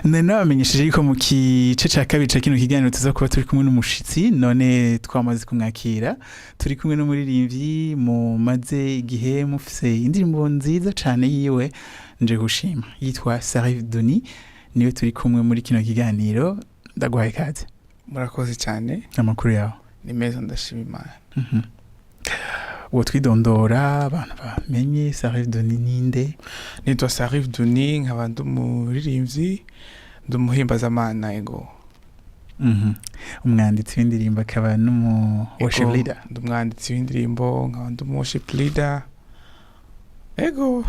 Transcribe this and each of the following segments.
Nari nabamenyesheje yuko mu gice ca kabiri ca kino kiganiro tuza kuba turi kumwe n'umushitsi. None twamaze kumwakira. Turi kumwe n'umuririmbyi mumaze igihe mufise indirimbo nziza cane yiwe, Nje Gushima, yitwa Sarif Doni. Niwe turi kumwe muri kino kiganiro. Ndaguhaye ikaze. Murakoze cyane. Amakuru yawe? Ni meza, ndashima Imana. Uwo twidondora, abantu bamenye Sarif Doni ninde? Nitwa Sarif Duni, nkaba ndi umuririmbyi, ndi umuhimbazamana, ego. Umwanditsi w'indirimbo, akaba n'umu worship Ego, leader. Ndi umwanditsi w'indirimbo, nkaba ndi umu worship leader, ego.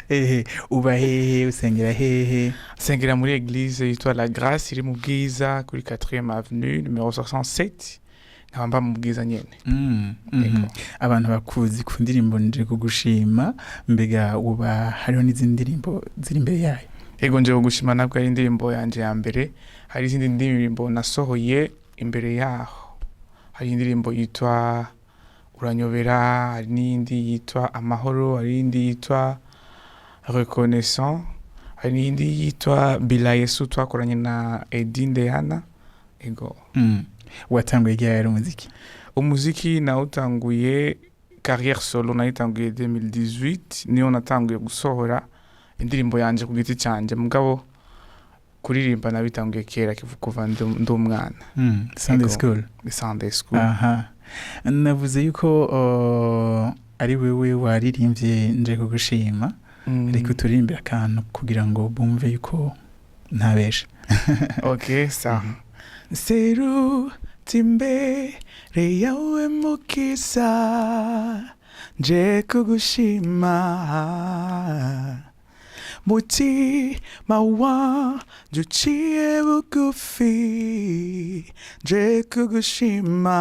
Ehe, uba hehe? Usengera hehe? Nsengera muri église yitwa La Grâce, iri mu Bwiza kuri 4e avenue, numéro 67, nkaba mba mu Bwiza nyene. Ego. Abantu bakuzi ku ndirimbo Nje Kugushima. Mbega uba hariho n'izindi ndirimbo ziri imbere yayo? Ego, Nje Kugushima nabwo ari indirimbo yanje ya mbere. Hari izindi ndirimbo nasohoye imbere yaho. Hari indirimbo yitwa Uranyobera, hari n'iyindi yitwa Amahoro, hari n'iyindi yitwa Reconnaissant, hari n'iyindi yitwa Bila Yesu twakoranye na Edi Ndeyana, ego. Watanguye ryari umuziki? Umuziki nawutanguye, carrière solo nayitanguye 2018, niyo natanguye gusohora indirimbo yanje ku giti canje. Mugabo kuririmba nabitanguye kera, kuva ndi umwana. Sunday Ego. school. Sunday school. Aha navuze yuko ari wewe waririmbye Nje Kugushima. Reka uturirimbire akantu kugira ngo bumve yuko ntabesha. Ok, sawa. Nserutse imbere yawe Mukiza, nje kugushima. Mutima wanje uciye bugufi, nje kugushima.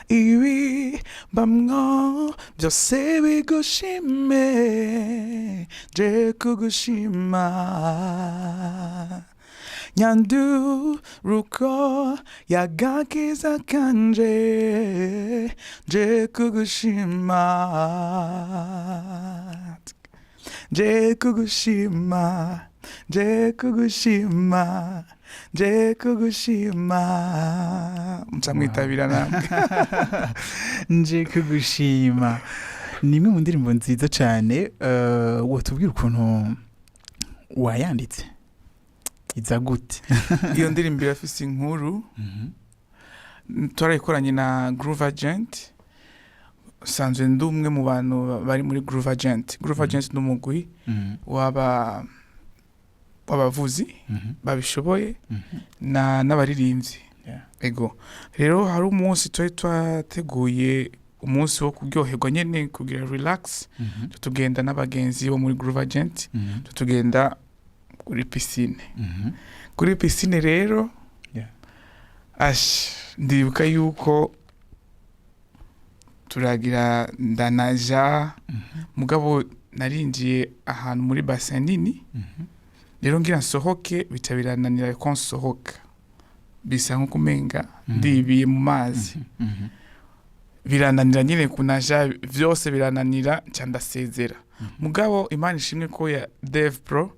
Ibi mbamwo byose bigushime, nje kugushima. Nyanduruko y'agakiza kanje, nje kugushima, nje kugushima, nje kugushima, nje kugushima. Muca mwitabira namwe. Nje Kugushima ni imwe mu ndirimbo nziza cyane. Wotubwira ukuntu wayanditse? Iza gute? Iyo ndirimbo irafise inkuru. Twarayikoranye na Groove Agent. Sanzwe ndi umwe mu bantu bari muri Groove Agent. Groove Agent ni umugwi w'abavuzi babishoboye n'abaririmbyi. Ego, rero hari umunsi twari twateguye, umunsi wo kuryoherwa nyene, kugira relax. Tugenda n'abagenzi bo muri Groove Agent, tugenda kuri piscine. Kuri piscine rero, ash, ndibuka yuko turagira, ndanaja, mugabo narinjiye ahantu muri bassin nini. Rero ngira nsohoke, bica birananira ko nsohoka, bisa nko kumenga ndibiye mu mazi. Birananira nyine kunaja, vyose birananira, nca ndasezera. Mugabo Imana ishimwe ko ya Dev Pro,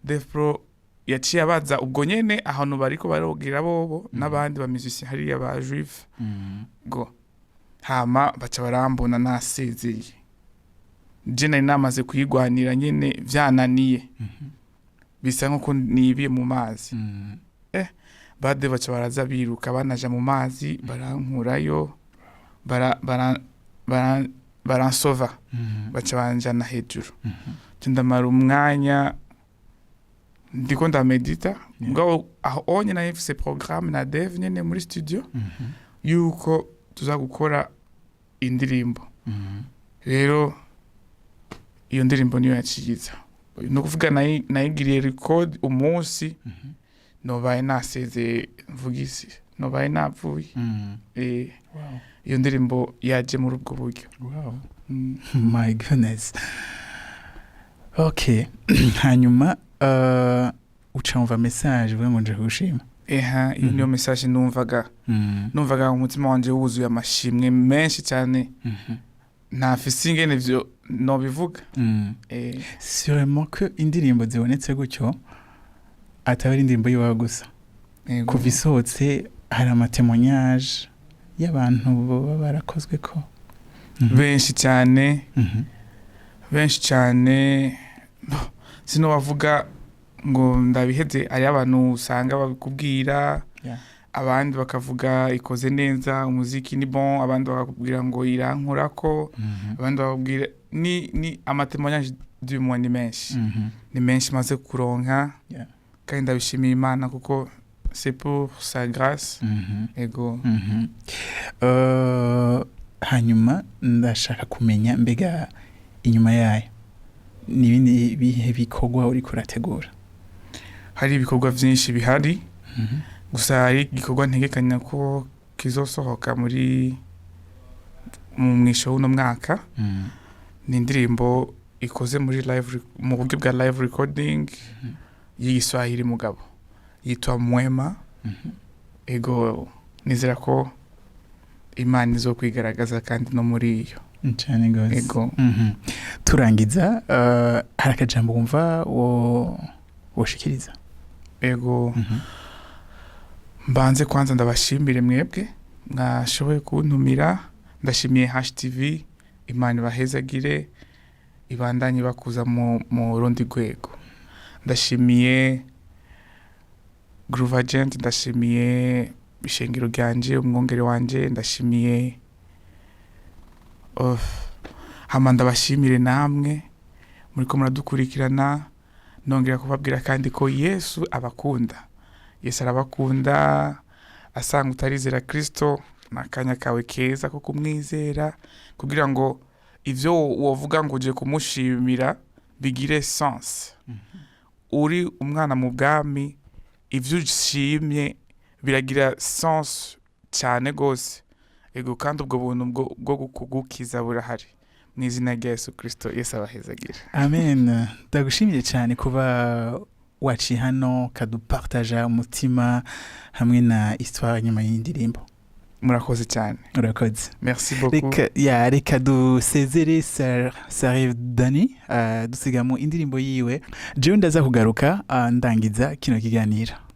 Dev Pro yaciye abaza ubwo nyene ahantu bariko barogera bobo n'abandi ba musiciens hariya ba juif go. Hama baca barambona nasezeye. Je nari namaze kuyigwanira nyene, vyananiye, bisa nkuko nibiye mu mazi. Bade baca baraza biruka, banaja mu mazi, barankurayo, baransova, baca banjana hejuru. Nca ndamara umwanya ndiko ndamedita. Mugabo aho onye nari mfise programme na Dev nyene muri studio yuko tuza gukora indirimbo. Rero iyo ndirimbo niyo yaciyiza. Ni ukuvuga nayigiriye record umunsi nobaye nasezeye, mvugisi nobaye napfuye. Iyo ndirimbo yaje muri ubwo buryo. My goodness. Okay, hanyuma uca wumva message uvuga ngo Nje Kugushima. Eha, iyo niyo message numvaga. Numvaga umutima wanje wuzuye amashimwe menshi cyane. Ntafise ingene ivyo nobivuga. Sûrement ko indirimbo zibonetse gutyo ataba ari indirimbo y'iwawe gusa. Kuva isohotse hari ama témoignages y'abantu baba barakozwe ko. Benshi cyane, benshi cyane. Sinobavuga ngo ndabiheze. Hariyo abantu usanga babikubwira, abandi bakavuga ikoze neza, umuziki ni bon, abandi bakakubwira ngo irankorako, abandi bakakubwira ni ama témoignages du moins ni menshi, ni menshi maze kuronka, kandi ndabishimiye Imana kuko c'est pour sa grâce. Ego. Hanyuma ndashaka kumenya, mbega inyuma yayo n'ibindi bihe bikorwa uriko urategura? Hari ibikorwa vyinshi bihari, gusa hari igikorwa ntegekanya ko kizosohoka muri mu mwisho w'uno mwaka. Ni indirimbo ikoze muri live mu buryo bwa live recording y'igiswahili, mugabo yitwa Mwema. Ego, nizera ko Imana izokwigaragaza kandi no muri iyo. Cyane gose. Ego. Turangiza, hari akajambo wumva wo woshikiriza? Ego. Mbanze kwanza ndabashimire mwebwe mwashoboye kuntumira. Ndashimiye HTV, Imana ibahezagire, ibandanye bakuza mu rundi rwego. Ndashimiye Groove Agent, ndashimiye ishengero ryanje, umwongere wanje ndashimiye. Hama ndabashimire namwe muriko muradukurikirana. Nongera kubabwira kandi ko Yesu abakunda, Yesu arabakunda. Asanga utarizera Kristo, ni akanya kawe keza ko kumwizera kugira ngo ivyo wovuga ngo uje kumushimira bigire sens. Uri umwana mu bwami, ivyo ushimye biragira sens cyane gose. Ego, kandi ubwo buntu bwo kugukiza burahari mu izina rya Yesu Kristo. Yesu abahezagira. Amen. Ndagushimiye cyane kuba waciye hano kadupartaja umutima hamwe na histoire nyuma y'indirimbo. Murakoze cyane. Urakoze. Merci beaucoup. Reka ya reka dusezere Sarif Dani, dusigamo indirimbo yiwe. Jewe ndaza kugaruka, ndangiza kino kiganiro.